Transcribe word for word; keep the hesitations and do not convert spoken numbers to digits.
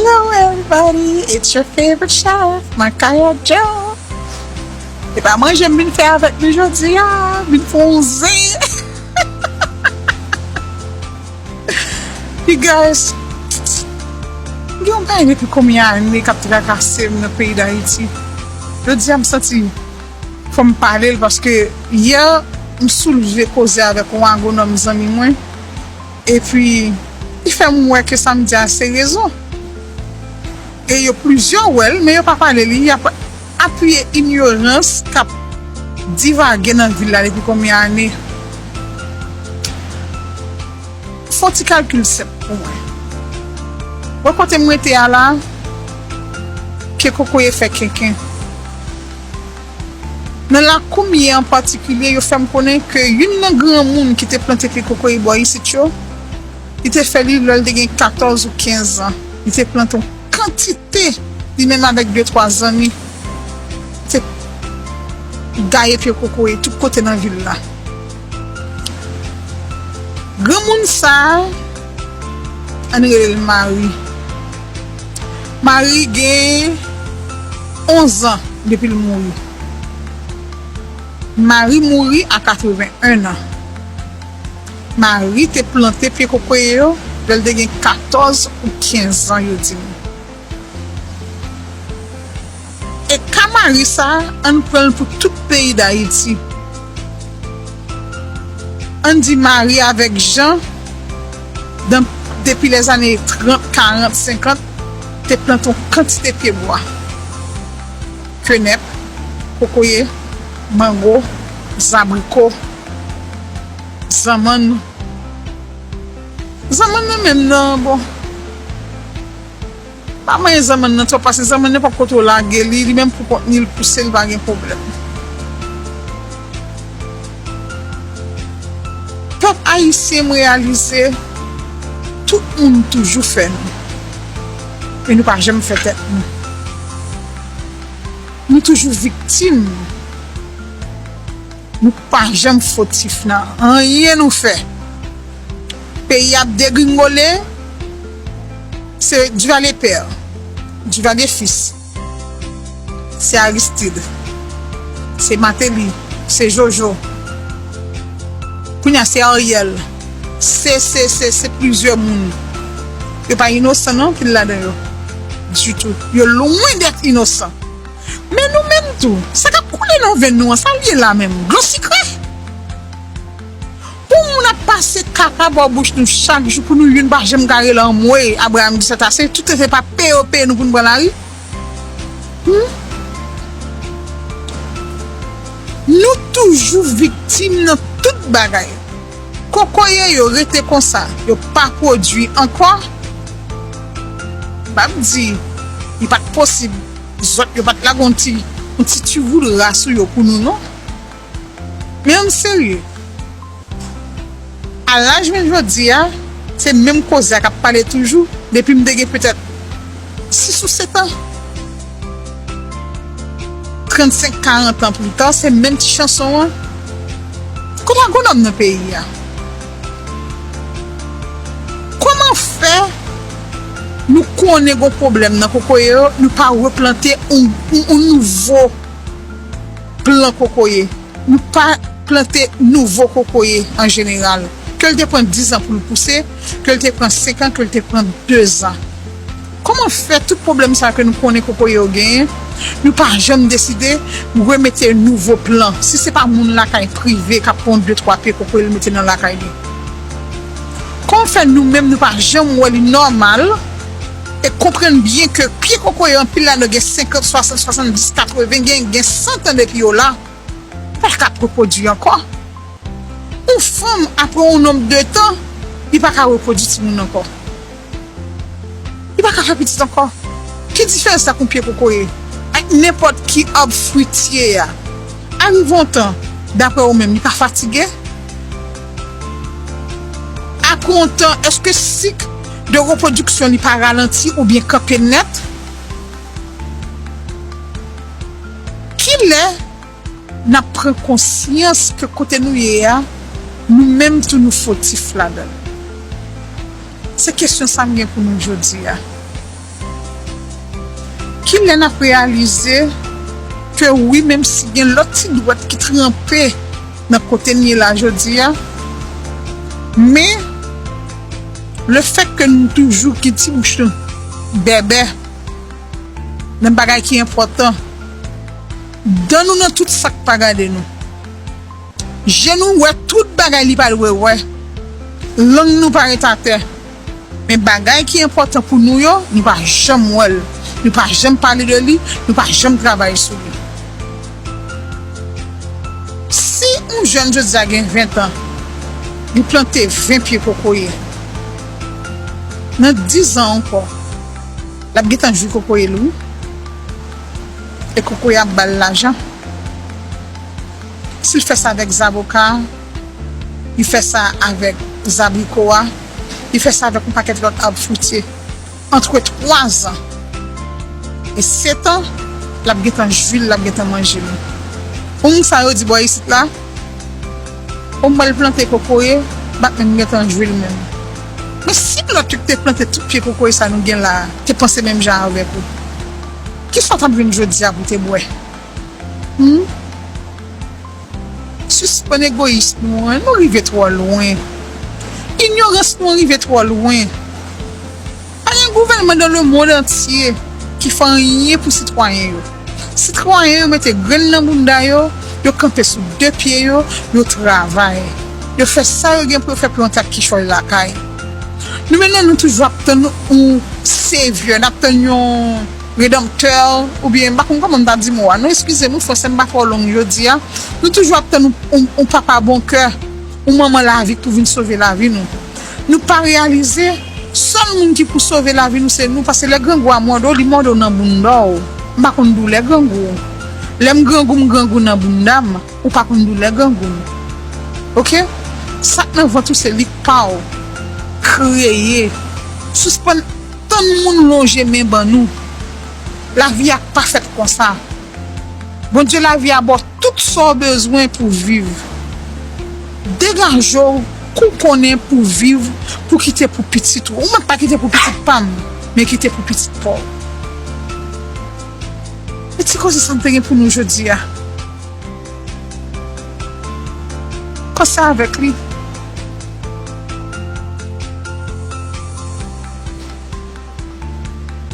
Hello everybody, it's your favorite chef, Makaya Joe. E pa manje m vin fè avèk nou jodi a, m vin fè yon zen. You guys, gen yon bagay depi konbyen ane k ap trakase m nan peyi Dayiti. Jodi a m santi fò m pale l paske yè m soulve koze avèk yon agwonòm zanmi mwen. Epi, li fè m wè ke sa m di a se rezon. E yo plizyè wè l, men yo pa pale li, y ap apiye inyorans k ap divage nan vil la depi konbyen ane. Fè yon ti kalkil senp pou mwen. Wè kote m rete a la, ke kokoye fè kenken. Nan lakou m ye an patikilye, yo fè m konnen ke youn nan granmoun ki te plante pye kokoye bò isit yo, li te fè li lè l te gen katòz ou kenz an. Li te plante yon kantite, li menm avèk de twa zanmi, te gaye pye kokoye tout kote nan vil la. Granmoun sa a, ann rele l Mari. Mari gen onz an depi l mouri. Mari mouri a katreven en an. Mari te plante pye kokoye yo lè l te gen katòz ou kenz an, yo di m. E ka Mari sa a, ann pran l pou tout peyi Dayiti. Ann di Mari avèk Jan, dan, depi lèzane trant, karant, senkant, te plante yon kantite pyebwa. Kenèp, kokoye, mango, zabriko, zanmann. Zanmann nan menm nan, bon. Pa manyen zanmann nan twòp, paske zanmann nenpòt kote w lage li, li menm pou kont li, l pouse, li pa gen pwoblèm. Pèp ayisyen, m reyalize, tout moun toujou fè nou. Men nou pa janm fè tèt nou. Nou toujou viktim. Nou pa janm fotif nan anyen nou fè. Peyi ap degringole, se Duvalier père, Duvalier fils, se Aristide, se Martelly, se Jojo. Kounye a se Ariel. Se, se, se, se plizyè moun. Yo pa inosan non, anpil ladan yo. Ditou. Yo lwen dèt inosan. Men nou menm tou, sa k ap koule nan venn nou an, sa l ye la menm? Dlo sikre? Pou moun ap pase kaka bò bouch nou chak jou, pou nou youn pa janm ka rele anmwey, Abraham di sètase, tout se pa peye yo peye nou pou n pran lari. Hmm? Nou toujou viktim nan tout bagay. Kokoye yo rete konsa, yo pa pwodui ankò. M p ap di li pa t posib, zòt yo pa t lage yon ti, yon ti tivoudra sou yo pou nou non. Men ann serye. A laj mwen jodi a, se menm koze a k ap pale toujou, depi m te gen petèt sis ou sèt an. Trannsenk, karant an pli ta, se menm ti chanson an. Kote agwonòm nan peyi a? Kòman fè nou konnen gon pwoblèm nan kokoye yo, nou pa replante yon, yon, yon nouvo plan kokoye? Nou pa plante nouvo kokoye an jeneral. Ke l te pran diz an pou l pouse, ke l te pran senk an, ke l te pran dezan. Kòman fè tout pwoblèm sa ke nou konnen kokoye yo genyen, nou pa janm deside remete nouvo plan? Si se pa moun lakay prive k ap pran de twa pye kokoye l mete nan lakay li, kòman fè nou menm nou pa janm wè li nòmal e konprann byen ke pye kokoye anpil ladan gen senkant, swasant, swasanndis, katreven, gen, gen santan depi yo la, pa ka repwodui ankò. Yon fanm, apre yon nonb de tan, li pa ka repwodui timoun ankò. Li pa ka fè pitit ankò. Ki diferans ak yon pye kokoye ak nenpòt ki ab fwitye a? Arive yon tan, daprè ou menm, li pa fatige? Apre yon tan, èske sik de repwodiksyon li pa ralanti oubyen kanpe nèt? Kilè n ap pran konsyans ke kote nou ye a, nou menm tou nou fotif ladan l? Se kesyon sa m gen pou nou jodi a. Kilè n ap reyalize ke wi, menm si gen lòt ti dwèt ki tranpe nan kote n ye la jodi a, men lefètke nou toujou gen ti bouch nou bèbè nan bagay ki enpòtan, dan nou nan tout sa k pa gade nou. Je nou wè tout bagay li pa dwe wè. Lang nou pa ret atè. Men bagay ki enpòtan pou nou yo, nou pa janm wè l. Nou pa janm pale de li, nou pa janm travay sou li. Si yon jèn jodi a gen ven tan, li plante ven pye kokoye, nan diz an ankò, l ap gentan jwi kokoye l wi. E kokoye ap ba l lajan. Si l fè sa avèk zaboka, li fè sa avèk zabriko a, li fè sa avèk yon pakèt lòt ab fwitye. Antre twa zan e sèt an, l ap gentan jwi l, l ap gentan manje l. Pou moun sa yo di bò isit la, o m wè l plante kokoye, m pa t menm gentan jwi l menm. Men si lòt yo ki te plante tout pye kokoye sa nou gen la a, te panse menm jan avèk ou, kisa w t ap jwenn jodi a pou w te bwè? Hmm? Sispann egoyis nou an, nou rive twò lwen. Inyorans nou an rive twò lwen. Pa gen gouvènman dans le monde entier ki fè anyen pou sitwayen yo. Sitwayen yo mete grenn nan bounda yo, yo kanpe sou de pye yo, yo travay. Yo fè sa yo gen pou yo fè pou yo antre ak kichòy lakay. Nou menm nan, nou toujou ap tann yon sevye, n ap tann yon redanmtè, oubyen, m pa konn kòman m ta di mo a. Non, eskize m wi, fransè m pa twò long jodi a. Nou toujou ap tann yon, yon, yon papa bon kè, yon manman lavi k pou vin sove lavi nou. Nou pa reyalize, sèl moun ki pou sove lavi nou se nou, paske lè grangou a mòde w, li mòde w nan bounda w. M pa konn doulè grangou. Lè m grangou, m grangou nan bounda m. Ou pa konn doulè grangou m. Oke? Sa k nan vant ou se li k pa w. Kreye. Sispann tann moun lonje men ban nou. Lavi a pa fèt konsa. Bondye lavi a ba w tout sa w bezwen pou viv. Degaje w, koukonnen pou viv, pou kite pou pitit ou. Ou mèt pa kite pou pitit pa m, men kite pou pitit pa w. E ti koze sa m te gen pou nou jodi a. Panse avèk li.